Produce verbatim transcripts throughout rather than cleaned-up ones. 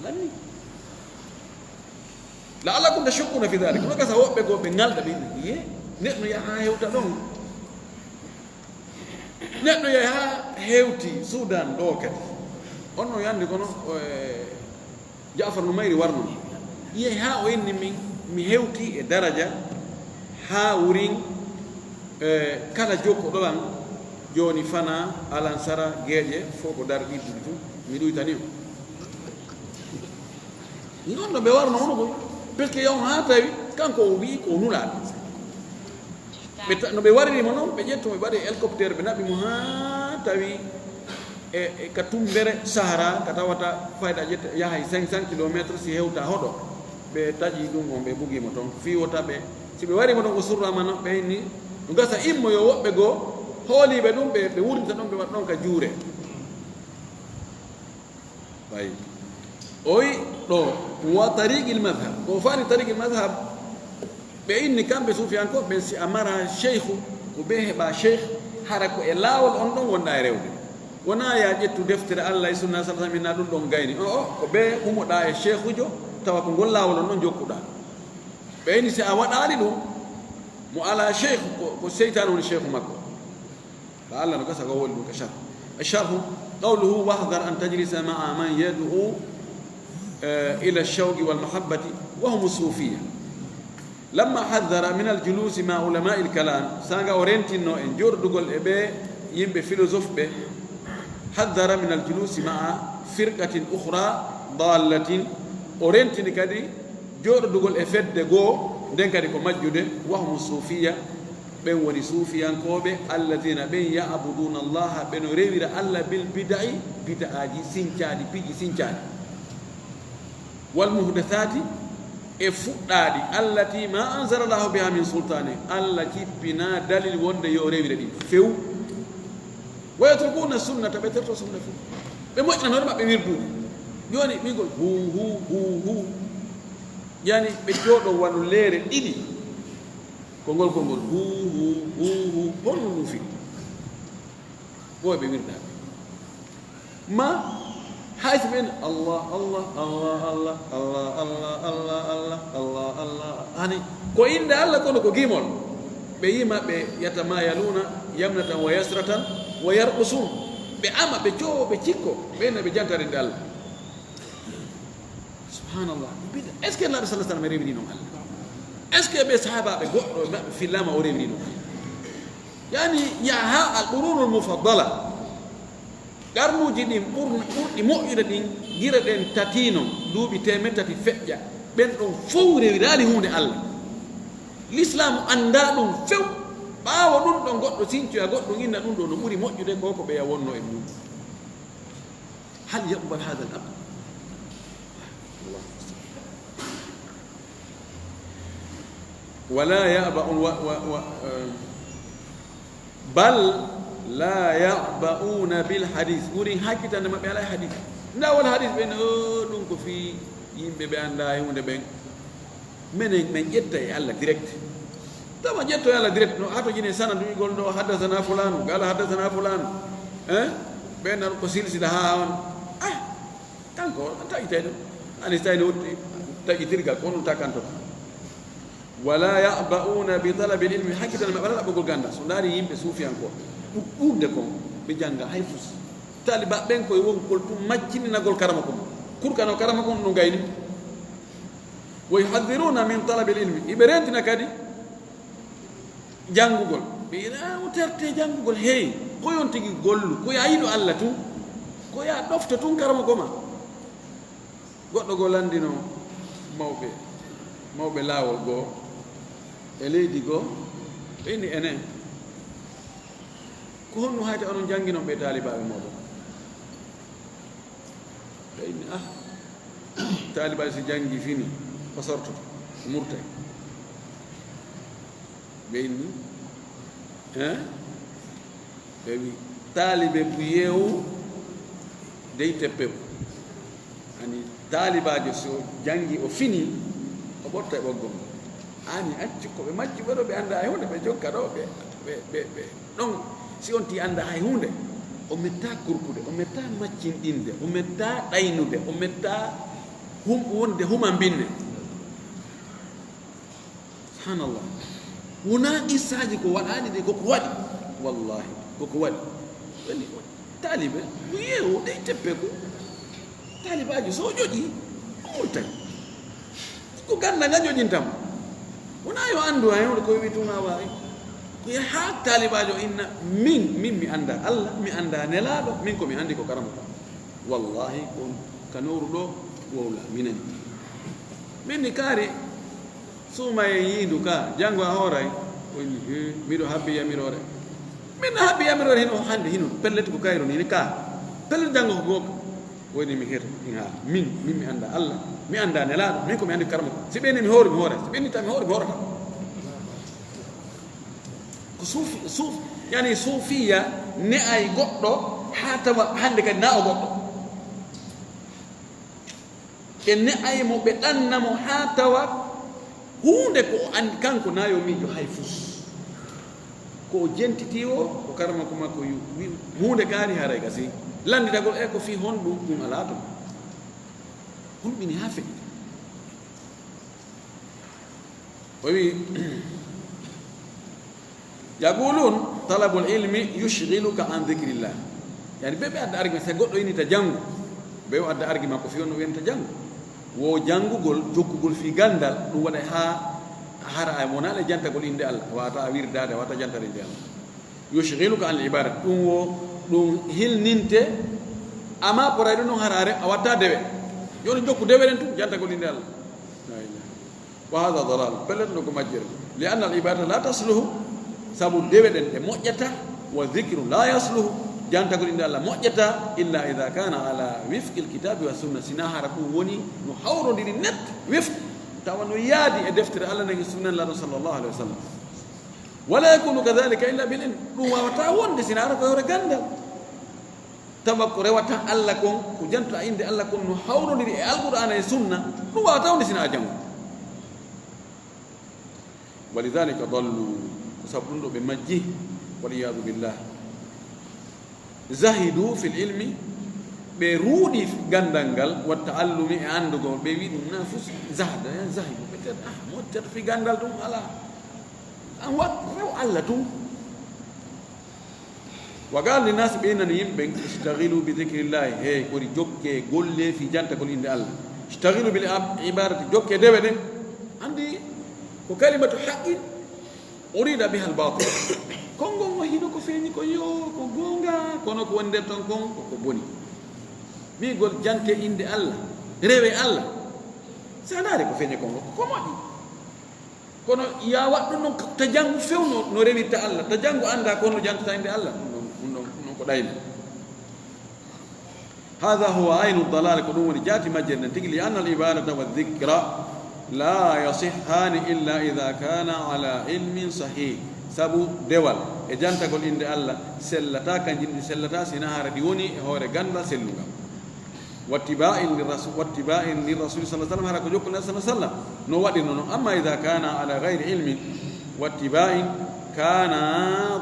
Lanni. La'allakum tashakkuna fi dhalik. No gasa woɓɓe goo ɓe ŋalɗa ɓe inni, "Ye, neɗɗo yaha hewta ɗon. Neɗɗo yaha hewti Sudan ɗo kadi." On no yandi kono, eh, Ja'far Numayri warno. Ye ha o inni min, mi hewti e daraja ha wurin, eh, kala jokko ɗo lan, joni fana, alansara, geeƴe, fof ko dar ɗiɗɗi tun. Mi ɗuytani o. Ni on no ɓe warno hono ko, parce que yaw ha tawi kanko o wi'i ko nulaaɗo. Ɓe ta-, no ɓe wariri mo noon, ɓe ƴetti mo, ɓe mbaɗi hélicoptère, ɓe naɓi mo haa tawi e, e ka tumbere Sahara, ka tawata fayda ƴetta, yahay cinq cents kilomètres, si hewta hoɗo. Ɓe taƴi ɗum on, ɓe bugi mo toon, fii wota ɓe, si ɓe wari mo ɗon, o surrama noon, ɓe inni, no gasa immo yo woɓɓe goo hooliiɓe ɗum, ɓe, ɓe wurnita ɗon, ɓe waɗa ɗon ka juure. Ɓay. O wi ɗo, wa tariqil madhhab. Ko fani tariqil madhhab, ɓe inni kamɓe suufiyankooɓe ɓen, si a mara sheykhu, ko ɓe heɓa sheykh, hara ko e laawol on ɗon wonɗa e rewde. Wona ya ƴettu deftere Allah e sunna sallallahu alaihi wasallam, ɗum ɗon gayni. O, o, ko ɓe humoɗa e sheykhujo, tawa ko ngol laawol on ɗon jokkuɗa. Ɓe inni si a waɗaali ɗum, mo ala sheykh, ko, ko seytaan woni sheykhu makko. Ka Allah no gasa ko woni ɗum ka sharh. Sharh, qawluhu, "Wahdhar an tajlisa ma'a man yad'u, eh, ila shawqi wal mahabbati wa hum sufiyya." Lamma haddhara min al julusi ma'a ulama al kalam, sanga o rentinno en joɗodugol e ɓe yimɓe philosophe ɓe, haddhara min al julusi ma'a firqatin ukhra dallatin, o rentini kadi joɗodugol e fedde goo, nden kadi ko majjude, wa hum sufiya, ɓen woni suufiyankooɓe, alladina ɓen ya'buduna Allaha, ɓe no rewira Allah bil bida'i, bida'aaji sincaaɗi, piiji sincaaɗi, wal muhdathati, e fuɗɗaaɗi, allati ma anzala Allahu biha min sultani, Allah jippina dalil wonde yo rewire ɗin few. Wa yatrukuna sunnata, ɓe terto sunna few. Ɓe moƴƴina hoore maɓɓe wirdude. Jooni ɓigol hu, hu, hu, hu. Yani ɓe jooɗo wano leere ɗiɗi. Konngol, konngol, hu, hu, hu, hu, honno ɗum fii? Ɓooy ɓe wirdaade. Ma, hay so ɓen, Allah, Allah, hani, ko innde Allah, kono ko gimol. Ɓe yima ɓe yatamayaluna, yamnatan wa yasratan, wa yarqusun. Ɓe ama, ɓe coowo, ɓe cikko, ɓe na ɓe jantare innde Allah. Subhanallah. Est-ce que Naaɓe sallallahu alaihi wasallam rewiri noon Allah? Est-ce que ɓe sahaabaaɓe goɗɗo e maɓɓe fillaama o rewiri noon Allah? Yani, yaha al qurunul mufaddala. Qarnuuji ɗin ɓurn-, ɓurɗi moƴƴude ɗin, gila ɗen tati non, duuɓi teemeɗɗe tati feƴƴa. Ɓen ɗon fow rewiraali huunde Allah. Lislaamu anndaa ɗum few. Ɓaawo ɗum ɗon goɗɗo sincoya, goɗɗum inna ɗum ɗo no ɓuri moƴƴude ko ko ɓeya wonno e mum. هل يقبل هذا الأمر؟ الله المستعان. ولا يعبأون و-، و-، و-، آه، بل لا يعبأون بالحديث. Ɓuri hakkitande maɓɓe alaa hadis. Nda wala hadis ɓen, o, ɗum ko fii yimɓe ɓe anndaa e huunde ɓen. Menen, men ƴetta e Allah direct. Tawa ƴetto e Allah direct, no ato jine sanadu igol ɗo, "Haddasana fulanu, qala haddasana fulanu." Hein? Ɓen nan ko silsila haa on. Ah, kanko, on taƴitay ɗum. Ani so tawi no wutti, taƴitirgal, ko on takanto. "Wala ya'ba'una bi talabil ilmi", hakkitana maɓɓe alaa ɗaɓɓugol ganda. So ndaari yimɓe suufiyankooɓe, ɗum ɗuuɗde kon, ɓe jannga hay fus. Taaliba ɓen koye wonkol tun maccininagol karama kon. Kurkano karama kon no gayni. "Wa yuhadhdhiruna min talabil ilmi." Iɓe rentina kadi janngugol. Ɓe wi'a, "Ah, o terte janngugol." Hey, ko yon tigi gollu, ko ya yiɗo Allah tun, ko ya ɗofto tun karamoko ma. Goɗɗo goo lanndino mawɓe, mawɓe laawol goo e leydi goo, ɓe inni, "Enen, ko honno hayta onon jannginon ɓe taalibaaɓe mooɗon?" Ɓe inni, "Ah, taaliba si janngi fini, o sortoto, o murtay." Ɓe inni, hein? Ɓe wi, "Taalibe bu yeewu dey teppewu." Ani taalibaajo so janngi o fini, o ɓortay ɓoggol ngol. Ani accu ko ɓe majjuɓe ɗo, ɓe anndaa e huunde, ɓe jokka ɗo, ɓe, ɓe, ɓe, ɓe. Ɗon, si on tii anndaa hay huunde, o mettaa kurkude, o mettaa maccinɗinde, o mettaa ɗaynude, o mettaa Hum wonde huma binne. Subhanallah. Wonaa qissaaji ko waɗaani de, koko waɗi. Wallahi, koko waɗi. Woni taalibe, ko yeewo ɗey teppe ko. Taalibaajo so o ƴoƴi, o murtay. Ko ganda nga ƴoƴintam. Wonaa yo anndu hay hoto ko wi tuma waawi. Ko yaha taalibaajo inna, min, min mi annda Allah, mi annda nelaaɗo, min ko mi anndi ko karama. Wallahi, ko ka nowru ɗo, wowla, minen. Min ni kaari, suuma e yiindu ka, janngo a hooray? O inni, "He, miɗo habbi yamiroore." Min no habbi yamiroore hino hannde hino, pellet ko kayru ni, ni ka. Pellet janngo ko gooka. Woni mi heto, in ha, min, min mi annda Allah, mi annda nelaaɗo, min ko mi anndi karama ko. Si ɓe ni mi hoori, mi hoora. Si ɓe ni ta mi hoori, mi hoorata. Ko suufi, suuf, yani suufiya ne ay goɗɗo haa tawa hannde kadi na o goɗɗo. Ɓe ne'ay mo, ɓe ɗanna mo haa tawa huunde ko o anndi kanko na yo miijo hay fus. Ko o jentiti o, ko karama ko makko yu-, wi huunde kaari haray gasi. Lannditagol e ko fii honɗum ɗum alaa ton. Hulɓini haa feƴƴi. O wi, يقولون طلب العلم يشغلك عن ذكر الله. Yani ɓe ɓe adda argument, si goɗɗo ini ta janngu, ɓe o adda argument ko fii on o wiyanta janngu. Wo janngugol, jokkugol fii ganndal, ɗum waɗa haa hara ay mo naale jantagol innde Allah, wata a wirdaade, wata jantare innde Allah. يشغلك عن العبادة. Ɗum wo, ɗum hilninte, amma poray ɗum non haraare, a watta dewe. Jooni jokku dewe ɗen tun, jantagol innde Allah. La ilaha illallah. وهذا ضلال. Pellet no ko majjere. لأن العبادة لا تصلح. Sabu dewe ɗen ɗe moƴƴata. والذكر لا يصلح. Jantagol innde Allah moƴƴata. إلا إذا كان على وفق الكتاب والسنة. Sina hara ɗum woni no hawrondiri net. Wifq. Tawa no yaadi e deftere Allah nden e sunna Nulaaɗo sallallahu alaihi wasallam. ولا يكون كذلك إلا بالعلم. Ɗum wawata wonde sina hara ko hoore ganndal. Tawa ko rewata Allah kon, ko janta innde Allah kon no hawrondiri e Alqur'aana e Sunna, ɗum waawata wonde sina a janngu. ولذلك ضلوا, ko sabu ɗum ɗo ɓe majji, والعياذ بالله. زهدوا في العلم, ɓe ruuɗi ganndal ngal, والتعلم, e anndugol, ɓe wi ɗum na fus zahda, ya zahidu, ɓe tet, ah, mo tet fi ganndal ɗum alaa. An wat rew Allah tun. وقال للناس, ɓe innani yimɓe ɓen, اشتغلوا بذكر الله, hey, kori jokke golle fii jantagol innde Allah. اشتغلوا بالعبادة, jokke dewe ɗen. Anndi ko kalimatu haqqin urida biha al-batil. Konngol ngo hino ko feeñi ko yo, ko goonga, kono ko woni nder ton kon, ko ko boni. Wi'ugol jante innde Allah, rewe Allah. Si a ndaari ko feeñi konngol, ko moƴƴi. Kono ya waɗ ɗum noon ta janngu few no, no rewirta Allah, ta janngu annda ko no jantata innde Allah, ɗum ɗon, ɗum ɗon, ɗum ɗon ko ɗayli. هذا هو عين الضلال, ko ɗum woni jaati majjere nden tigi, لأن العبادة والذكر لا يصحان إلا إذا كان على علم صحيح. Sabu dewal e jantagol innde Allah sellataa, kanji ɗi sellataa, sina hara ɗi woni e hoore ganndal sellungal. واتباع للرسول، واتباع للرسول صلى الله عليه وسلم, hara ko jokkude صلى الله عليه وسلم no waɗirno non. أما إذا كان على غير علم واتباع كان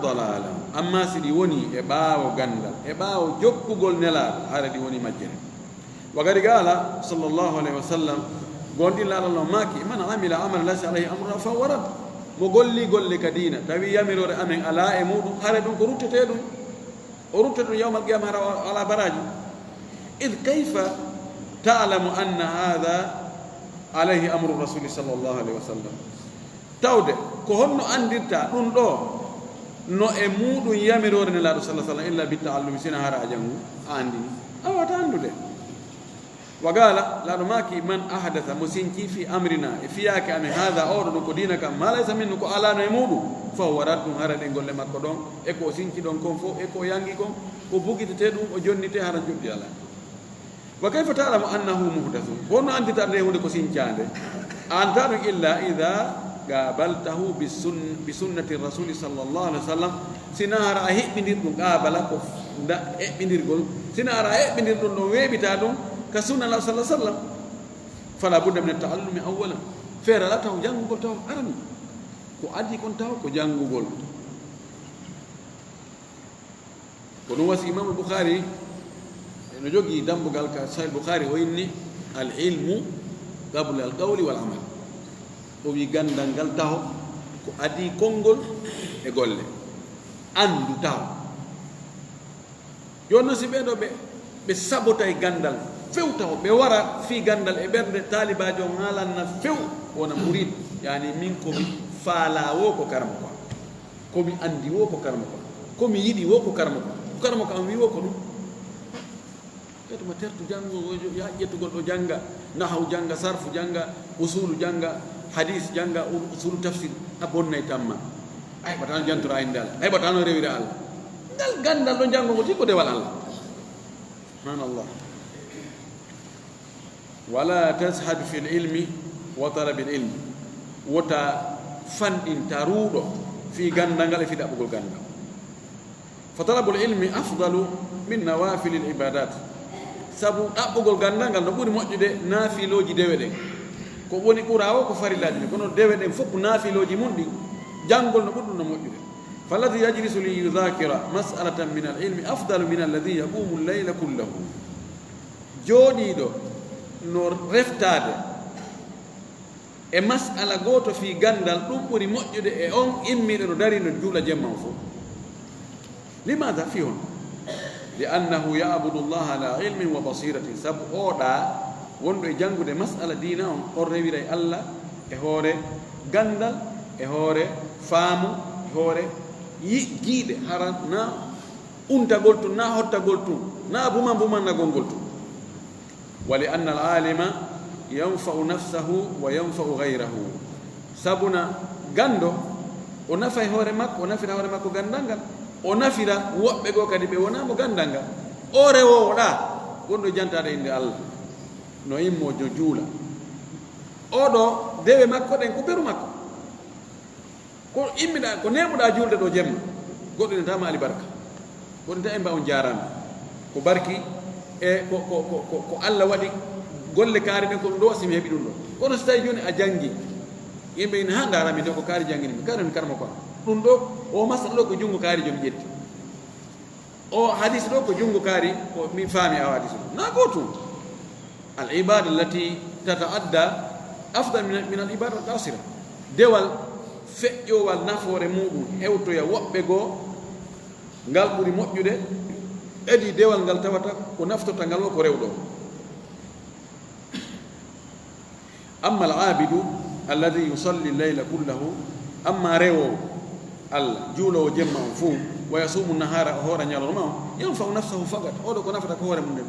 ضلالا. Amma si ɗi woni e ɓaawo ganndal, e ɓaawo jokkugol Nelaaɗo, hara ɗi woni majjere. وقد قال صلى الله عليه وسلم, gonɗinɗo Laɗal no maaki, من عمل عملا ليس عليه أمرنا فهو رد. Mo golli golle ka diina, tawi yamiroore amen alaa e muuɗum, hara ɗum ko ruttetee ɗum. O rutta ɗum yawmal qiyama hara o alaa baraaji. إذ كيف تعلم أن هذا عليه أمر الرسول صلى الله عليه وسلم؟ Tawde ko honno anndirta ɗum ɗo no e muuɗum yamiroore Nelaaɗo صلى الله عليه وسلم إلا بالتعلم, sina hara a janngu, a anndini? A waawata anndude. وقال, Laɗo maaki, من أحدث, mo sinci, في أمرنا, e fiyaake amen, هذا, oo ɗoo ɗum ko diina kan, ما ليس منه, ko alaano e muuɗum, فهو رد, hara ɗen golle makko ɗon, e ko o sinci ɗon kon fof, e ko o yangi kon, ko bugitetee ɗum, o jonnitee, hara joɗɗi alaa. وكيف تعلم أنه محدث؟ Ko honno anndita nde huunde ko sincaande? A anndataa ɗum إلا إذا قابلته بسن-، بسنة الرسول صلى الله عليه وسلم, sina hara a heɓɓindir ɗum, qaabala ko nda-, heɓɓindirgol, sina hara a heɓɓindir ɗum ɗon, weeɓitaa ɗum ka sunna Nulaaɗo صلى الله عليه وسلم. فلا بد من التعلم أولا. Feere alaa taw janngugol taw arani. Ko adii kon taw ko janngugol. Ko ɗum wasi Imaamu Bukhari no jogii dammbugal ka Sahih Bukhari, o inni, Al ilmu qabla al qawli wal amal. O wi ganndal ngal taho ko adii konngol e golle. Anndu taho. Jooni noon, si ɓee ɗoo ɓe, ɓe sabotay ganndal few taho, ɓe wara fii ganndal e ɓernde, taalibaajo on haalanna few, wona murid, yaani min ko mi faalaa woo ko karamoko am, ko mi anndi woo ko karamoko am, ko mi yiɗi woo ko karamoko am, ko karamoko am wi woo ko ɗum. Ɓe tuma tertu janngo, ya ƴettugol ɗo jannga, nahaw jannga, sarfu jannga, usulu jannga, hadis jannga, u-, usulu tafsir, a bonnay tamma. A heɓata no jantora innde Allah, a heɓata no rewira Allah. Ngal ganndal ɗo janngo ngo tigi ko dewal Allah. Subhanallah. Wala tazhad fil ilmi wa talabil ilmi. Wota fanɗin, ta ruuɗo fii ganndal ngal e fii ɗaɓɓugol ganndal. Fa talabul ilmi afdalu min nawafilil ibadat. Sabu ɗaɓɓugol ganndal ngal no ɓuri moƴƴude naafilooji dewe ɗen. Ko woni ɓura o ko farillaaji ɗin, kono dewe ɗen fof ko naafilooji mum ɗin, janngol no ɓuri ɗum no moƴƴude. Falladi yajlisu li yudhakira mas'alatan min al ilmi afdalu min alladi yaqumu llayla kullahu. Jooɗiiɗo no reftaade e mas'ala gooto fii ganndal, ɗum ɓuri moƴƴude e on immiiɗo no darii no juula jemma on fof. Limaada? Fii honɗum? Li annahu ya'budu Allaha ala ilmin wa basiratin. Sabu oo ɗaa wonɗo e janngude mas'ala diina on, on rewiray Allah e hoore ganndal, e hoore faamu, e hoore yi-, giiɗe, hara na untagol tun, na hottagol tun, na buman bumannagol ngol tun. Wa li anna al alima yanfa'u nafsahu wa yanfa'u ghayrahu. Sabuna ganndo, o nafay hoore makko, o nafira hoore makko ganndal ngal, o nafira woɓɓe goo kadi ɓe wonaa mo ganndal ngal. O rewoowo ɗaa, wonɗo jantaade innde Allah, no immoo jo juula. Oo ɗoo, dewe makko ɗen ko beru makko. Ko immiɗaa, ko neemuɗaa juulde ɗoo jemma, goɗɗinantaa ma alibarka, goɗɗinantaa en mba on jaaraama. Ko barki e ko, ko, ko, ko, ko Allah waɗi golle kaari ɗen, ko ɗum ɗoo si mi heɓi ɗum ɗoo. Kono si tawii jooni a janngi, yimɓe ina haa ndaara min ɗoo ko kaari janngini mi, kaari mi karma ko ɗum ɗoo, o masala ɗoo ko junngo kaari joom ƴetti. O hadis ɗoo ko junngo kaari, ko min faami o hadis ɗoo. Na gootum. Al ibada allati tata'adda afdal min, min al ibada al qasira. Dewal feƴƴowal nafoore muɗum hewtoya woɓɓe goo, ngal ɓuri moƴƴude, edi dewal ngal tawata ko naftorta ngal o ko rewɗo. Amma al abidu alladi yusalli llayla kullahu, amma rewoowo Allah, juuloowo jemma on fof, wa yasumu nahara, o hoora ñalorma on, yanfa'u nafsahu fakat, oɗo ko nafata ko hoore mum nden,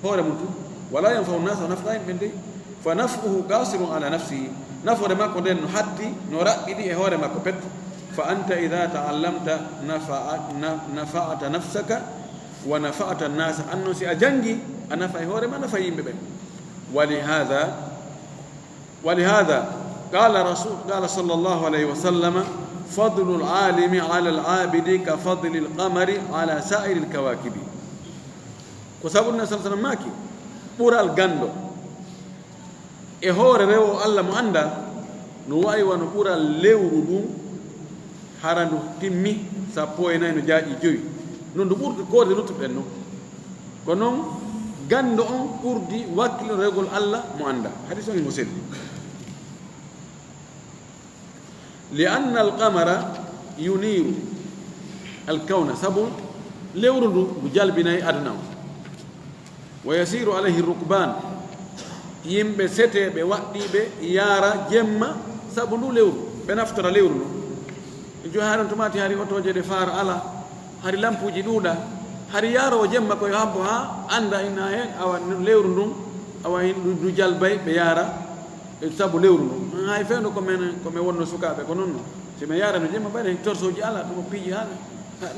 hoore mum tun, wala yanfa'u nasa, o nafata yimɓe dey. Fa naf'uhu qasirun ala nafsihi, nafoore makko nden no hatti, no raɓɓiɗi e hoore makko pet. Fa anta idha ta'allamta nafa'a-, na-, nafa'ata nafsaka wa nafa'ata nasa, an non si a janngi, a nafay hoore ma, nafay yimɓe ɓen. Wa li hadha, wa li hadha qala rasul, qala sallallahu alayhi wa sallam, fadlu al alimi ala al abidi ka fadli al qamari ala sa'iri al kawakibi. Ko sabu ɗum, sallallahu alayhi wa sallam maaki, ɓural ganndo e hoore rewoowo Allah mo anndaa, no wayi wano ɓural lewru ndun, hara ndu timmi sappo e nayi no jaaƴi jowi. Non ndu ɓurdi koode luttuɓe ɓen non. Ko non ganndo on ɓurdi wakkilorgol Allah mo anndaa. Hadis on himo selli. Li anna al qamara yuniru al kawna, sabu lewru ndu, ndu jalbinay aduna on. Wa yasiru alayhi rukban, yimɓe seteeɓe waɗɗiiɓe yaara jemma sabu ndu lewru, ɓe naftora lewru ndu. Jooni haɗon tumaati hari otooje ɗe faara alaa, hari lampuuji ɗuuɗaa, hari yaaroowo jemma ko yo habbo haa annda ina heen, awa lewru ndun, awa hin ndu, ndu jalbay ɓe yaara, e sabu lewru ndun. Hay fewndo ko men, ko men wonno sukaaɓe ko non non. Si men yaarano jemma, ɓayde torsooji alaa, ɗum o piiji haala.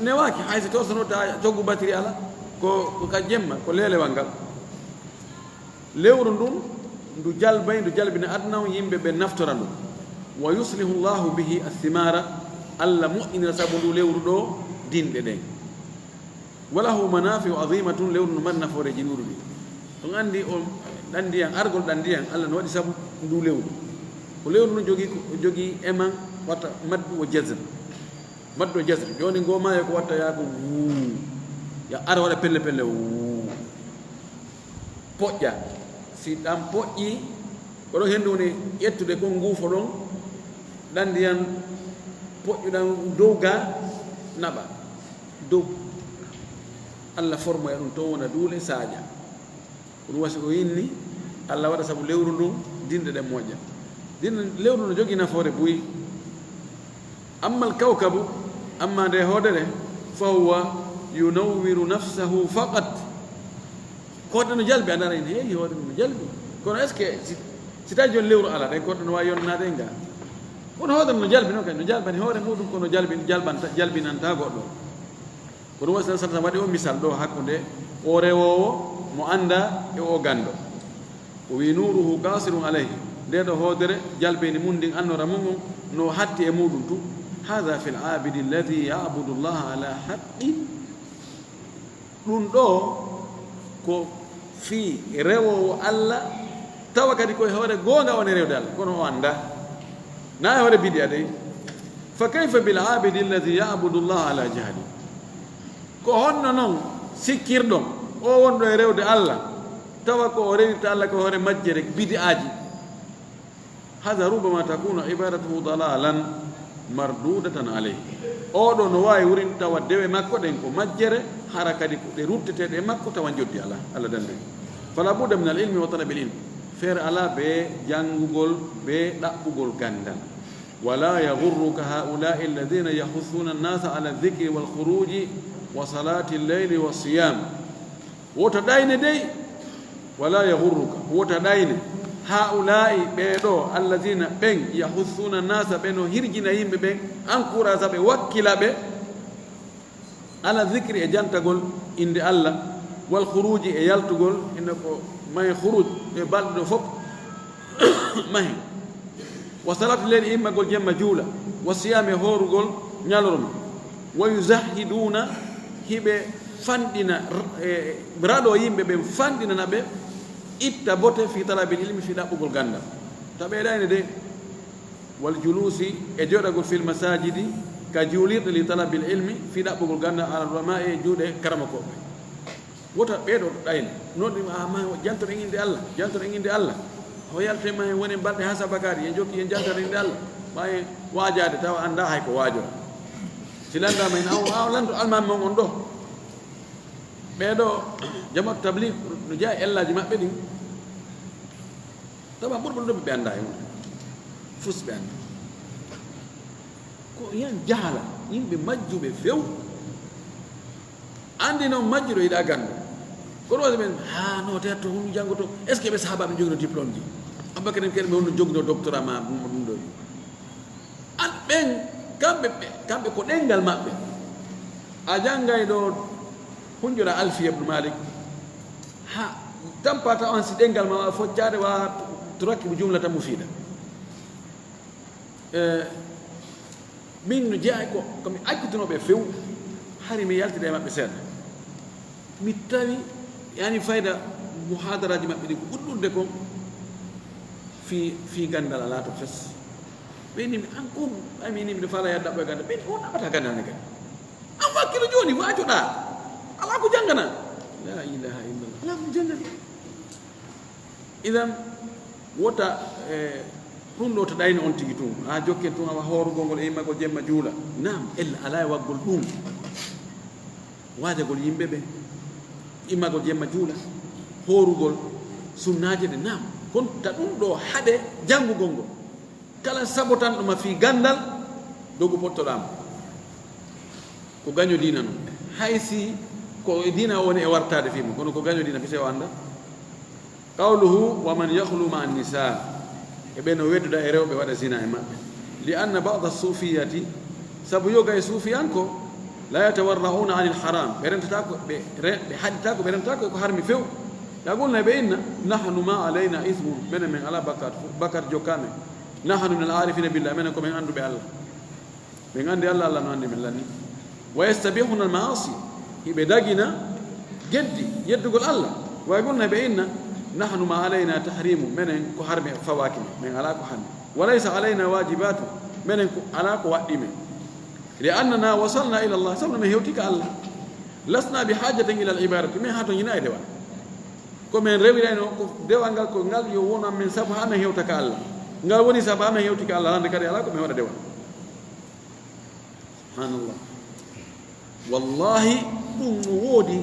Newaaki, hay so torsonoɗa coggu batiri alaa, ko, ko ka jemma, ko leelewal ngal. Lewru ndun, ndu jalbay, ndu jalbina aduna on, yimɓe ɓe naftora ndu. Wa yuslihu Allahu bihi athimara, Allah moƴƴinira sabu ndu lewru ɗoo dinɗe ɗen. Wa lahu manafi'u azimatun, lewru no mari nafooreeji ɗuuɗuɗi. On anndi on ɗan ndiyan, argol ɗan ndiyan, Allah no waɗi sabu ndu lewru. Ko lewru no jogii, ko jogii eman wata maddu o jazr. Maddu o jazr. Jooni ngo maayo ko watta yaa ko wuu. Ya ara waɗa pelle pelle wuu. Poƴƴa. Si ɗan poƴƴi, ko ɗon henndu woni ƴettude kon nguufo ɗon, ɗan ndiyan poƴƴuɗan dow ga naɓa dow. Allah formoya ɗum ton wona duule saaƴa. Ko ɗum wasi ko inni Allah waɗa sabu lewru ndun dinɗe ɗen moƴƴa. Din lewru no jogii nafoore buy. Amma alkawkabu, amma nde hoodere, fa huwa yunawwiru nafsahu faqat. Ko hoodere no jalbi, a ndara en heewi hoodere no jalbi. Kono est ce que si, si tawi jooni lewru ala ɗen, ko hoodere no waawi yonnaade en ga? Kono hoodere no jalbi noon kay, no jalbani hoore muɗum, kono jalbi jalbanta jalbinanta goɗɗo. Kono wasi sallallahu waɗi o misal ɗo hakkunde o rewoowo mo annda e o ganndo. O wi nuruhu qasirun alayhi, nde ɗo hoodere jalbini mun ndin annora mun on no hatti e muɗum tu. Hada fi labidi alladi yabudu llaha ala haqqin. Ɗum ɗo ko fii rewoowo Allah tawa kadi koye hoore goonga woni rewde Allah, kono o annda na e hoore bidiya dey. Fa kayfa bil abidi alladi yabudu llaha ala jahli? Ko honno non sikkirɗon o wonɗo e rewde Allah tawa ko o rewirta Allah ko hoore majjere bidi'aaji? Hada rubama takunu ibadatuhu dalalan mardudatan alayhi. Oɗo no waawi wurin tawa dewe makko ɗen ko majjere, hara kadi ko ɗe rutteteeɗe e makko tawa njoddi ala Allah dande. Fala budda min al ilmi wa talabil ilm. Feere ala be janngugol be ɗaɓɓugol ganndal. Wala yagurruka haulai alladina yahussuna annasa ala aldikri walkhuruji wa salati alleyli walsiyam. Wota ɗayne dey. Wala yagurruka, wota ɗayne. Haulai, ɓee ɗo, alladina, ɓen, yahussuna annasa, ɓe no hirjina yimɓe ɓen, encourage ɓe, wakkila ɓe. Ala aldikri, e jantagol innde Allah, walkhuruji, e yaltugol, inna ko mahe khuruj, e balɗe ɗo fof mahe. Wa salati leyli, immagol jemma juula, wa siyami, e hoorugol ñalorma. Wa yuzahiduna, hiɓe fanɗina, e raɗo yimɓe ɓen fanɗinana ɓe itta bote fi talabil ilmi, fi ɗaɓɓugol ganndal. Taɓe ɗayne de. Wal julusi, e jooɗagol fil masajidi, ka juulirɗe, li talabil ilmi, fii ɗaɓɓugol ganndal, ala ulama, e juuɗe karamokooɓe. Wota ɓee ɗo ɗayne noon ɗum, a ma jantoɗen innde Allah, jantoɗen innde Allah. Ho yalte ma en woni balɗe haa sabakaari, en jokki en jantoɗen innde Allah. Ma en waajaade tawa annda hay ko waajora. Si lanndaama en, aw, aw lanndo almaami mon on ɗo. Ɓee ɗo jamaat tablig no jeyaa e ellaaji maɓɓe ɗin. Tawa ɓurɓe ɗo ɓe annda e mum. Fus ɓe annda. Ko yan jahala, yimɓe majjuɓe few. Anndi noon majjuɗo yiɗa ganndo. Kono wasi ɓen, ha, no, teatto, hunu janngoto. Est ce que ɓe sahabaɓe jogino diplôme ji? Abubakar en kadi ɓe honno jogino doctorat ma ɗum, ɗum ɗo. An ɓen, kamɓe, ɓe, kamɓe ko ɗenngal maɓɓe. A janngay ɗo hunjora Alfiya ibn Malik. Ha, tampa taw an si ɗenngal ma wa foccaade wa turakki mo jumla tan mo fiida. Eh, min no jeyaa ko, ko mi accituno ɓe few, hari mi yaltida e maɓɓe seeɗa. Mi tawi, yani fayda muhadaraaji maɓɓe ɗi ko ɓurɗurde kon fii, fii ganndal alaa to fes. Ɓe inni mi, an kon, ɓay mi inni miɗo faala yaade ɗaɓɓo e ganndal. Ɓe inni on ɗaɓɓata ganndal ne kadi. An wakkilo jooni, waajoɗaa. Alaa ko janngana. La ilaha illallah. Alaa ko janngana. Idan, wota, eh, ɗum ɗo to ɗayni on tigi tun. A jokken tun awa hoorugol ngol e immagol jemma juula. Naam, ella alaa e waggol ɗum. Waajagol yimɓe ɓe, immagol jemma juula, hoorugol sunnaaje ɗe, naam. Kono ta ɗum ɗo haɗe janngugol ngol. Kala sabotanɗo ma fii ganndal, dogu pottoɗaa mo. Ko gaño diina non. Hay si ko e diina o woni e wartaade fii mo, kono ko gaño diina, bise o annda. Qawluhu, wa man yakhlu ma annisa, e ɓe no wedduda e rewɓe waɗa zina e maɓɓe. Li anna ba'da sufiyati, sabu yoga e suufiyanko, la yatawarra'una anil haram, ɓe rentata ko, ɓe re-, ɓe haɗita ko, ɓe rentata ko e ko harmi few. Ya qulna, ɓe inna, nahnu ma alayna ithmun, menen men alaa bakkat, bakkat jokkaa men. Nahnu min al arifina billah, menen ko men annduɓe Allah. Ɓen anndi Allah, Allah no anndi men lanni. Wa yastabihuna al maasi, hiɓe dagina geddi, yeddugol Allah. Wa qulna, ɓe inna, nahnu ma alayna tahrimu, menen ko harmi fawaaki men, men alaa ko harmi. Wa laysa alayna wajibatu, menen ko alaa ko waɗɗi men. Li annana wasalna ila Allah, sabu no men hewti ka Allah. Lasna bi hajatin ila al ibadati, men haa to ñina e dewal. Ko min rewirayno ko dewal ngal, ko ngal yo won amen sabu haa min hewta ka Allah. Ngal woni sabu amen hewti ka Allah, hannde kadi alaa ko min waɗa dewal. Subhanallah. Wallahi, ɗum no woodi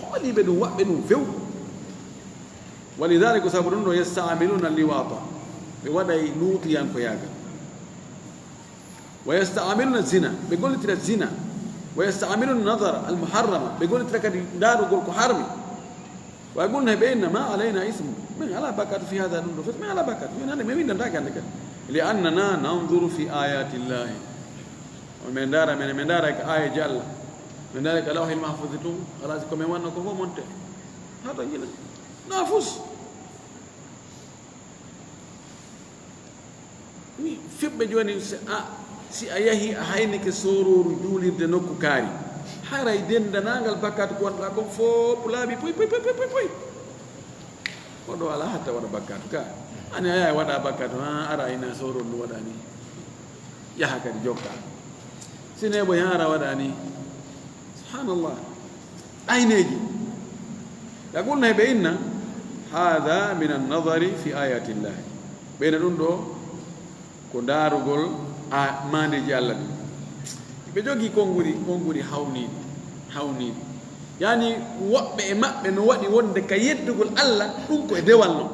hooliiɓe ɗum, waɗɓe ɗum few. Walidhalika, ko sabu ɗum ɗo, yasta'miluna liwata, ɓe waɗay luutiyankoyaagal. Wa yasta'miluna zina, ɓe gollitira zina. Wa yasta'miluna nadara al muharrama, ɓe gollitira kadi ndaarugol ko harmi. Wa yaquluna, ɓe inna ma alayna ismu, min alaa bakkaatu fi hada, ɗum ɗo fof min alaa bakkaatu, min hannde min winndantaake hannde kadi. Li annana nanzuru fi ayati llahi, min ndaara, min, min ndaara ko aayeeji Allah, min ndaara ko lawhil mahfuusi tun, alaa si ko min wanno ko fof monte. Haa to njina. Nafus. Wi, fiɓɓe jooni, si a, si a yahi a haynike soorooru juulirde nokku kaari, haray denndanangal bakkaatu ko wonɗaa kon fof laaɓi poy, poy, poy, poy, poy, poy. Koɗo alaa hatta waɗa bakkaatu ka. Ani a yahay waɗa bakkaatu, haa ara ina soorooru ndu waɗa ni. Yaha kadi jokka. Si neeɓoy haa ara waɗa ni. Subhanallah. Ayneeji. Yaqulna, ɓe inna, hada min annadari fi ayati llahi. Ɓeyna ɗum ɗo ko ndaarugol a maandeeji Allah ɗin. Ɓe jogii konguɗi, konguɗi hawniiɗi, hawniiɗi. Yani woɓɓe e maɓɓe no waɗi wonde ka yeddugol Allah, ɗum ko e dewal non.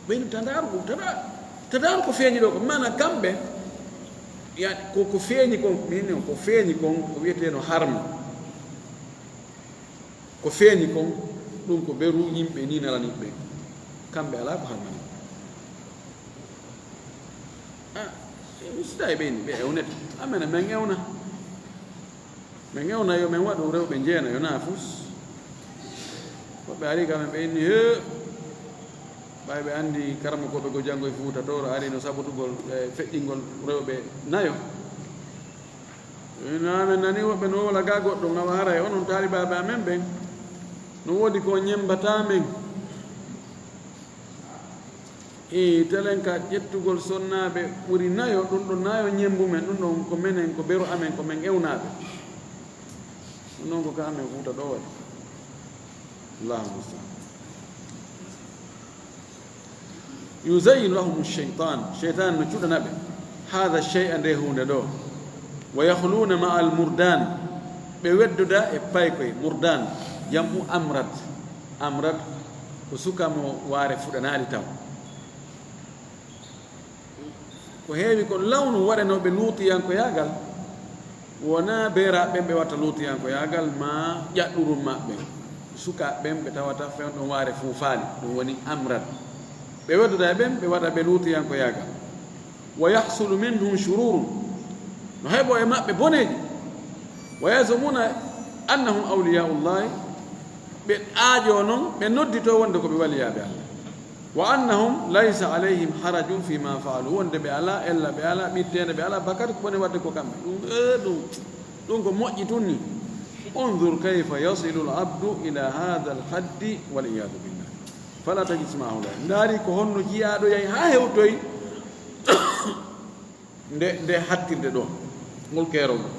Ɓeyni tadaaru, tada-, tadaaru ko feeñi ɗo ko, maana kamɓe, ya, ko, ko feeñi kon, min, ko feeñi kon, ko wiyeteeno harma. Ko feeñi kon, ɗum ko beru yimɓe ni nalani ɓe. Kamɓe alaa ko harmani. Ah, e mi sida e ɓeyni, ɓe ewnete. Amene, men ewna. Min ewna yo min waɗu rewɓe njeena, yo naa fus. Woɓɓe ari ka men ɓe inni, "He, ɓay ɓe anndi karamokooɓe go janngo e Fuuta Tooro ari no sabotugol e feƴƴingol rewɓe nayo." No amen nani woɓɓe no wola ga goɗɗo, ngawa haray onon taalibaaɓe amen ɓen. No woodi ko ñembataa men. E telen ka ƴettugol sonnaaɓe ɓuri nayo, ɗum ɗo nayo ñemmbu men, ɗum ɗon ko menen, ko beru amen, ko men ewnaaɓe. Ɗum ɗon ko ka amen Fuuta ɗo waɗi. Allahu musta'an. Yuzayyinu lahumu shaytan, shaytan no cuɗana ɓe. Hada shay'a, nde huunde ɗo. Wa yakhluuna ma'a al murdan, ɓe weddoda e paykoy, murdan, jam'u amrat. Amrat ko suka mo waare fuɗanaali taw. Ko heewi kon lawnu waɗanooɓe luutiyankoyaagal, wonaa beeraaɓe ɓen ɓe watta luutiyankoyaagal, maa ƴaɗɗurum maɓɓe. Sukaaɓe ɓen ɓe tawata fewndo waare fuufaali, ɗum woni amrat. Ɓe weddoda e ɓen, ɓe waɗa ɓe luutiyankoyaagal. Wa yahsulu minhum shururun, no heɓo e maɓɓe boneeji. Wa yazumuna annahum awliyaullahi, ɓe aajo non, ɓe noddito wonde ko ɓe waliyaaɓe Allah. Wa annahum laysa alayhim harajun fi ma faalu, wonde ɓe alaa ella, ɓe alaa ɓitteende, ɓe alaa bakkat ko bone wadde ko kamɓe. Ɗum, eh, ɗum, ɗum ko moƴƴi tun ni. Unzur kayfa yasilu al abdu ila hadha al haddi wal iyadu billah. Fala tajid ma haula. Ndaari ko honno jiyaaɗo yahi haa hewtoy nde, nde hattirde ɗo, ngol keerol ɗo.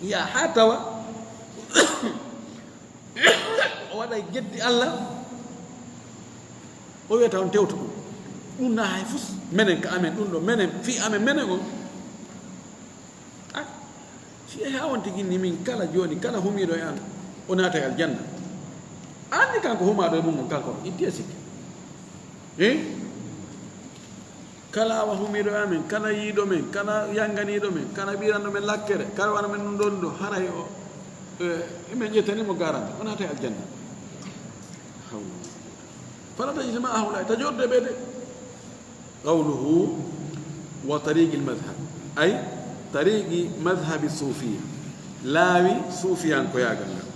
Yaa haa tawa o waɗa geddi Allah, o wiyata on tewto ɗum. Ɗum na hay fus, menen ka amen, ɗum ɗo menen, fii amen, menen on. Ah, si yahi haa on tigi ni min kala jooni, kala humiiɗo e an, o naatay aljanna. Anndi kanko humaaɗo e mum on kanko, itti e sikke. Eh? Kala awa humiiɗo e amen, kala yiiɗo men, kala yanganiiɗo men, kala ɓiranɗo men lakkere, kala wana men ɗum ɗon ɗo, haray o, eh, emen ƴettani mo garante, o naatay aljanna. Hawla. Fala tajid ma haula, ta jorde ɓe de. Qawluhu wa tariqil madhhab, ay tariqi madhhabi sufiya, laawi suufiyankoyaagal ngal.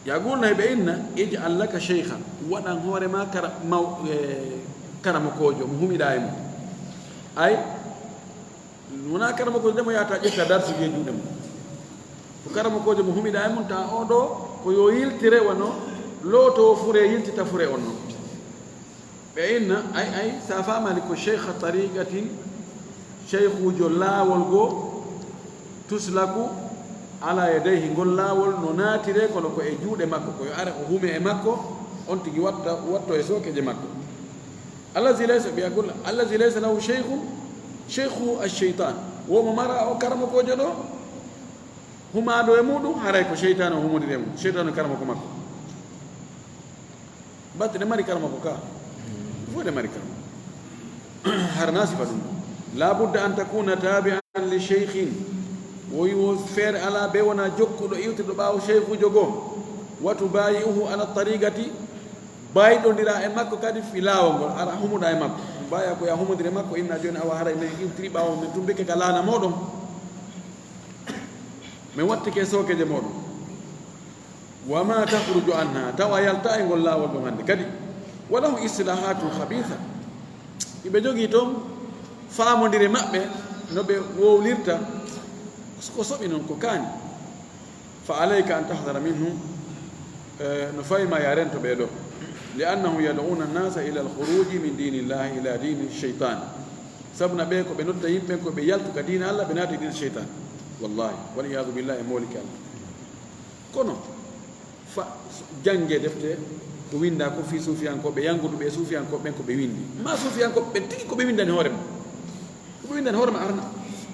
Yaqulna, ɓe inna, ij'al laka shaykhan, waɗan hoore ma kara-, maw-, eh, karamokoojo mo humiɗa e mum. Ay, wona karamokoojo de mo yahata ƴetta darsuji e juuɗe mum. Ko karamokoojo mo humiɗa e mum, ta o ɗo ko yo yiltire wano lootowo fure yiltita fure on non. Ɓe inna, ay, ay, sa faamani ko shaykha tariqatin, shaykhujo laawol goo, tuslaku, Ala yadayhi, ngol laawol no naatire, kono ko e juuɗe makko, ko yo ara o hume e makko, on tigi watta, watto e sookeje makko. Allazi laysa, ɓe yagol, allazi laysa lahu shaykhun, shaykhu ash-shaytan. Wo mo mara o karamokoojo ɗo, humaado e muɗum, haray ko sheytaane o humodiri e mum, sheytaane o karamoko makko. Batte ɗe mari karama ko ka. Fof ɗe mari karama. Har nasifa ɗum. La budda an takuna tabi'an li shaykhin. Woyi wo feere ala be wona jokkuɗo iwtirɗo ɓaawo shaykhujo goo. Wa tubayi'uhu ala tariqati. Bayɗondira e makko kadi fi laawol ngol. Ara humuɗa e makko. Baya ko ya humodire makko inna jooni awa haray men iwtiri ɓaawo men tumbi ke ka laana moɗon. Men wattike sookeje moɗon. Wa ma takhruju anha, tawa yalta e ngol laawol ɗon hannde kadi. Wa lahum istilahatun khabitha. Iɓe jogii toon faamondire maɓɓe no ɓe wowlirta ko soɓi noon ko kaani. Fa alayka an tahdara minhum, eh, no fayma ya rento ɓe ɗo. Li annahum yad'una an-nasa ila al-khuruji min dinillahi ila dini shaytan. Sabuna ɓe ko ɓe notta yimɓe ko ɓe yaltu ka diina Allah ɓe naati diina shaytan. Wallahi, wal iyadu billahi, e moliki Allah. Kono fa jannge defte ko winnda ko fii suufiyankooɓe, yanngudu ɓe suufiyankooɓe ɓen ko ɓe winndi. Ma suufiyankooɓe ɓen tigi ko ɓe winndani hoore maɓɓe. Ko ɓe winndani hoore maɓɓe arana.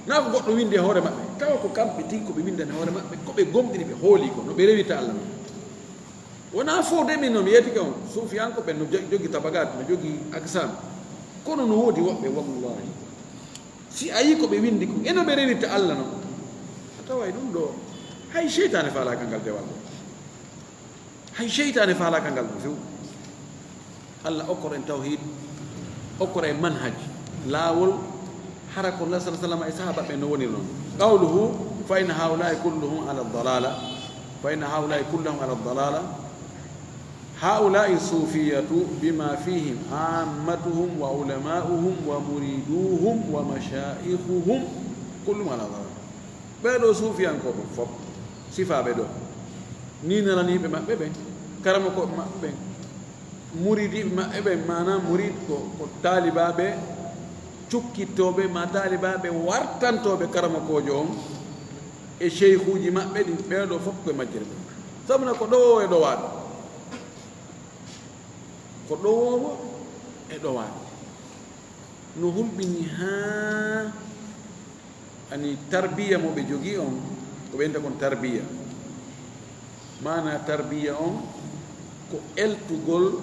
Na ko goɗɗo winndi e hoore maɓɓe. Tawa ko kamɓe tigi ko ɓe winndani hoore maɓɓe, ko ɓe gomɗini ɓe hooli ko, no ɓe rewirta Allah non. Wona fof de min noon yeetike on, suufiyankooɓe no jo-, jogi tabagat, no jogi aksam. Kono no woodi woɓɓe, wallahi. Si a yii ko ɓe winndi ko, e no ɓe rewirta Allah non, a taway ɗum ɗo, hay seytaane faalaaka ngal dewal ɗo. Hay seytaane faalaaka ngal ɗo few. Allah okkor en tawhid, okkor en manhaj, laawol, hara ko Rasul sallallahu alaihi wasallam e sahaba ɓe no woni non. Qawluhu, fa inna haula'i kulluhum ala dalala, fa inna haula'i kulluhum ala dalala. Haula'i sufiyatu bima fihim ammatuhum wa ulama'uhum wa muriduhum wa mashayikhuhum kulluhum ala dalala. Ɓee ɗo suufiyankooɓe fof, sifaaɓe ɗo, ni nananiiɓe maɓɓe ɓen, karamokooɓe maɓɓe ɓen, muridiiɓe maɓɓe ɓen, maanaam murid ko, ko taalibaaɓe cukkittooɓe, ma taalibaaɓe wartantooɓe karamokoojo on e seyhuuji maɓɓe ɗin, ɓee ɗo fof ko e majjere ɓe. Sabuna ko ɗowoowo e ɗowaaɗo. Ko ɗowoowo e ɗowaaɗo. No hulɓini haa ani tarbiya mo ɓe jogii on, ko ɓe wiyata kon tarbiya. Maana tarbiya on ko eltugol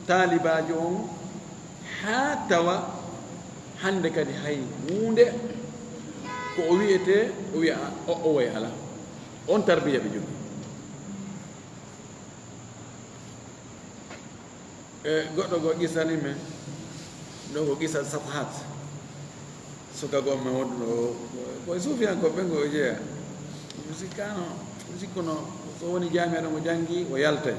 taalibaajo on haa tawa hannde kadi hay huunde ko o wiyetee, o wiya o, o way alaa. On tarbiya ɓe jogii. E goɗɗo goo qisani men, ɗo ko qisa Safhat. Suka goo men wonduɗo o, ko e suufiyankooɓe ɓen goo o jeyaa. Mi sikkano, mi sikkuno so woni jaamiya ɗon o janngi, o yaltay.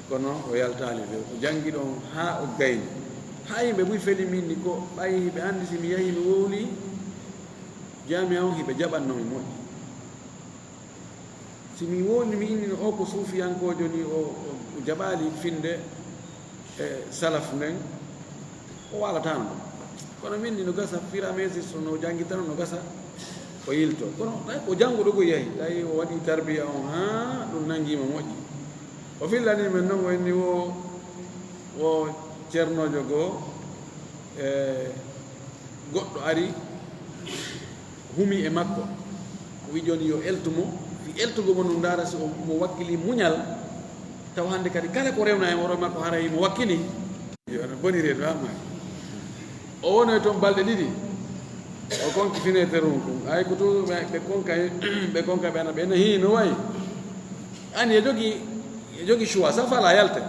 Kono o yaltaali few. O janngi ɗon haa o gayni. Haa yimɓe buy feli min ni ko ɓay hiɓe anndi si mi yahii mi wowlii jaamiya on hiɓe jaɓanno mi moƴƴi. Si mi wowlii mi inni no o ko suufiyankoojo ni, o, o, o jaɓaali finnde e salaf nden, o waalataano ɗum. Kono min ni no gasa, fur et à mesure so no janngitano no gasa, o yilto. Kono tawi ko jannguɗo ko yahi, tawi o waɗi tarbiya on haa ɗum nanngiima moƴƴi. O fillani men noon o inni wo, wo ceernoojo goo, e goɗɗo ari, humi e makko. O wi jooni yo eltu mo, fi eltugo mo no ndaara si o, mo wakkili muñal, taw hannde kadi kala ko rewna e hoore makko haray mo wakkili. Yo no boni reedu amma. O wono e toon balɗe ɗiɗi. O konki fenêtre on kon. Ay ko to ɓe, ɓe konka, ɓe konka ɓe ana ɓe na hii no wayi. An e jogi, e jogi choix, sa fala yalte.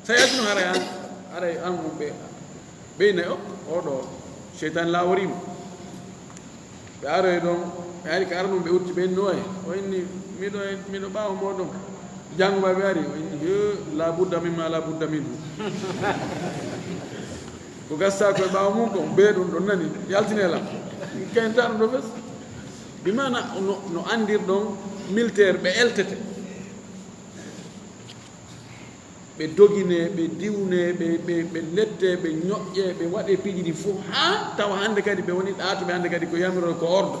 Sa yaltino haray an, haray an mo ɓe, ɓe nayo, oɗo seytaane laaworii mo. Ɓe aroyi ɗon, ɓe ari ka arnum ɓe utti ɓe inni, "Oye, o inni, miɗo, miɗo ɓaawo mooɗon." Janngo ma ɓe ari, o inni, "Yo, la budda mimma la budda minhu." Ko gasta ko e ɓaawo mum kon, be ɗum ɗon nani, yaltine lam. Kenta ɗum ɗo fes. Bi maana no, no anndirɗon militaire ɓe eltete. Ɓe doginee, ɓe diwnee, ɓe, ɓe, ɓe lettee, ɓe ñoƴƴee, ɓe waɗee piiji ɗi fof, haa tawa hannde kadi ɓe woni ɗaatuɓe, hannde kadi ko yamiroy ko ordre.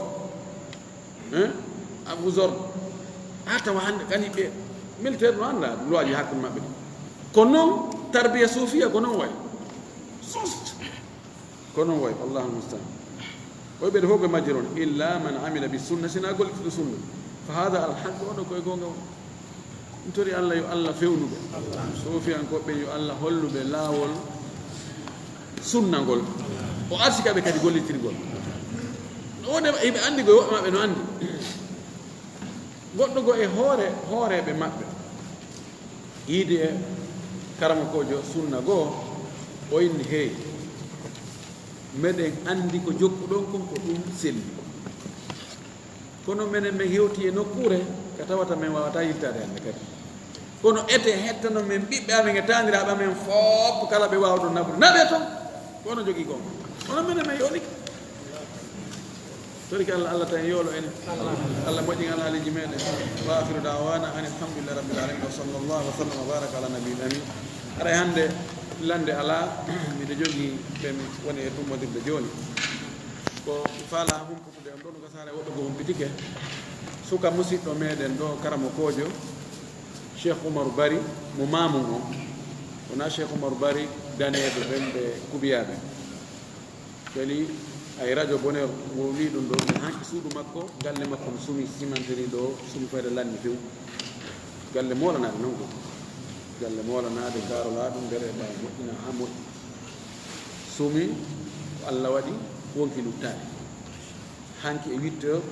Hein? Abu Zor, a tawa hannde kadi ɓe militaire no annda loi ji hakkunde maɓɓe ɗi. Ko noon tarbiya suufiya ko noon wayi. Juste. Ko noon wayi, Allahu mustaan. Koye ɓe fof ɓe majjir on, illa man amila bi sunna, sina gollitiɗo sunna. Fa hada al haq, oɗo koye goonga on. Ɗum tori Allah, yo Allah fewnu ɓe. Suufiyankooɓe ɓe, yo Allah hollu ɓe laawol sunna ngol. O arsi ka ɓe kadi gollitirgol. No wonde hiɓe anndi koye woɓɓe maɓɓe no anndi. Goɗɗo goo e hoore, hooreeɓe maɓɓe, yiide e karamokoojo sunna goo, o inni, "Hey, meɗen anndi ko jokkuɗon kon ko ɗum selli. Kono menen men hewti e nokkuure ka tawata men waawataa yiltaade hannde kadi. Kono ete hettano men ɓiɓɓe amen e taaniraaɓe amen fof kala ɓe waawɗon naɓude. Naɓee toon, ko onon jogii goonga. Kono menen men yoolike." Torike Allah, Allah tan yoolo en. Allah moƴƴin alhaaliiji meɗen. Wa akhiru da'wana anil hamdulillahi rabbil alamin. Wa sallallahu wa sallam wa baraka ala nabiyil amin. Haray hannde lannde alaa, miɗo jogii ɓe mi woni e tummbondirde jooni. Ko mi faalaa humputude on ɗoo, no ka saare woɗɗo ko humpitike. Suka musiɗɗo meɗen ɗoo, karamokoojo Cheikh Oumar Bari, mo Mamoun on. Wonaa Cheikh Oumar Bari daneeɓe ɓen ɓe Kubiyaaɓe. Kadi ay radio Bonheur mo wii ɗum ɗo, mi hanki suudu makko, galle makko no sumi cimenterie ɗo, sumi fayda lanni few. Galle moolanaade noon ko. Galle moolanaade, gaarolaa ɗum, nder e ɓaawo moƴƴina haa moƴƴi. Sumi, ko Allah waɗi, wonki luttaade. Hanki e huit heures,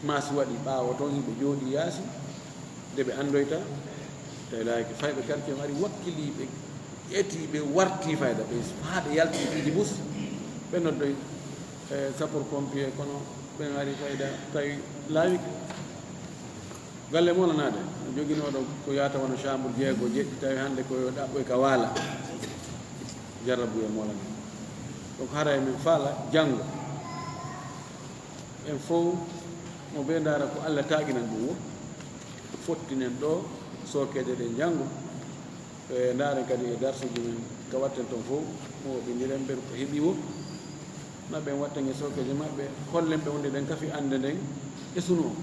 maasi waɗi ɓaawo toon, yimɓe jooɗii yaasi, nde ɓe anndoyta, tawi laayke fayɓe quartier on ari, wakkilii ɓe, ƴetii ɓe, wartii fayda ɓe, haa ɓe yalti piiji bus, ɓe noddoyi, e, sapeur pompier, kono ɓen ari fayda, tawi laawike. Galle moolanaade, no joginooɗo ko yaata wano chambre jeego, jeɗɗi, tawi hannde ko yo ɗaɓɓoy ka waala. Jarrabu e moolanaade. Donc, haray men faala janngo. En fof, mo ɓe ndaara ko Allah taaginan ɗum woo, fottinen ɗo sookeeje ɗe njanngo. E ndaaren kadi e darsuuji men ka watten toon fof, mo ɓindiren ɓen ko heɓi woo, maɓɓe en watten e sookeeje maɓɓe, hollen ɓe wonde ɗen kafi annde nden e sunu o.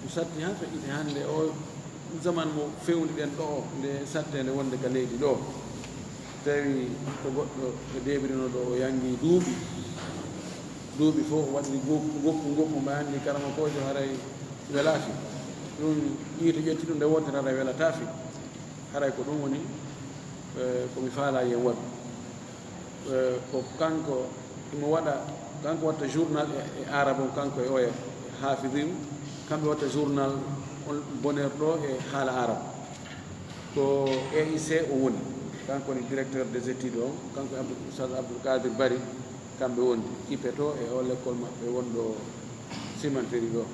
Ɗum satti haa feƴƴiti hannde o zaman mo fewndi ɗen ɗo o, nde satteende wonde ka leydi ɗo. Tawi ko goɗɗo e deebirino ɗo, o yangi duuɓi. Duuɓi fof o waɗi ngoppu, ngoppu, ngoppu, mba anndi karamokoojo haray welaa fi. Ɗum yiite ƴetti ɗum nde wootere haray welataa fi. Haray ko ɗum woni, eh, ko mi faalaa yen waɗu. Eh, ko kanko imo waɗa, kanko watta journal e, e Arab on, kanko e oya Hafidiyu, kamɓe watta journal on Bonheur ɗo e haala Arab. Ko E I C o woni, kanko woni directeur des études on, kanko e Abdou, Oustaz Abdoul Kadir Bari, kamɓe wondi, I P E to e o lekkol maɓɓe wonɗo cimenterie ɗo.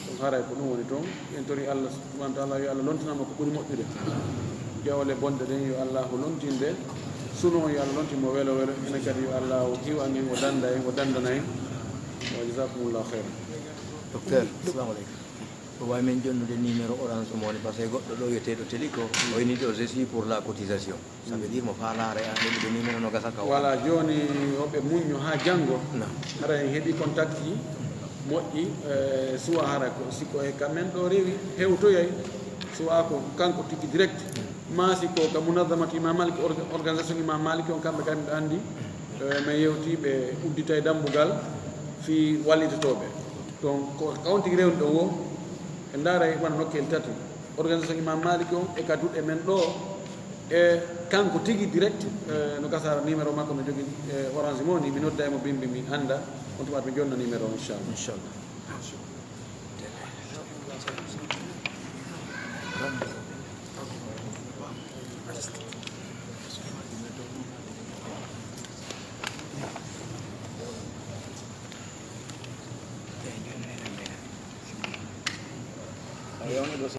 Ɗum haray ko ɗum woni toon. En tori Allah subhanahu wa taala, yo Allah lontinan mo ko ɓuri moƴƴude. Jawle bonɗe ɗen, yo Allahu lontin ɗe. Sunu on, yo Allah lontin mo welo welo. Enen kadi, yo Allahu hiwan en, o danda en, o dandana en. Wa jazakumullahu khairan. Docteur, assalamu aleykum. Ko wawi men jonnude numéro Orange Money, parce que goɗɗo ɗo wiyeteeɗo Teli ko o ini ɗo, "Je suis pour la cotisation." Ça veut dire mo faalaare an, ɗum ɓe numéro no gasa ka. Voilà, jooni hoɓe muñño haa janngo. Naam. Hara en heɓi contact ji moƴƴi, eh, suwa hara ko, si ko e ka men ɗo rewi, hewtoyay, suwa ko kanko tigi direct. Maa si ko ka Munazamatu Imam Malik, orga-, organisation Imam Malik on, kamɓe kadi ɓe anndi, eh, men yewti, ɓe udditay dambugal fii wallitotooɓe. Donc, ko ka on tigi rewni ɗon woo, en ndaaray wona nokkeeli tati. Organisation Imam Malik on e ka duɗe men ɗo, e kanko tigi direct, eh, no gasa numéro makko no jogii, eh, Orange Money, mi nodda e mo bimbi, mi annda, on tuma mi jonna numéro on, inchallah. Inchallah.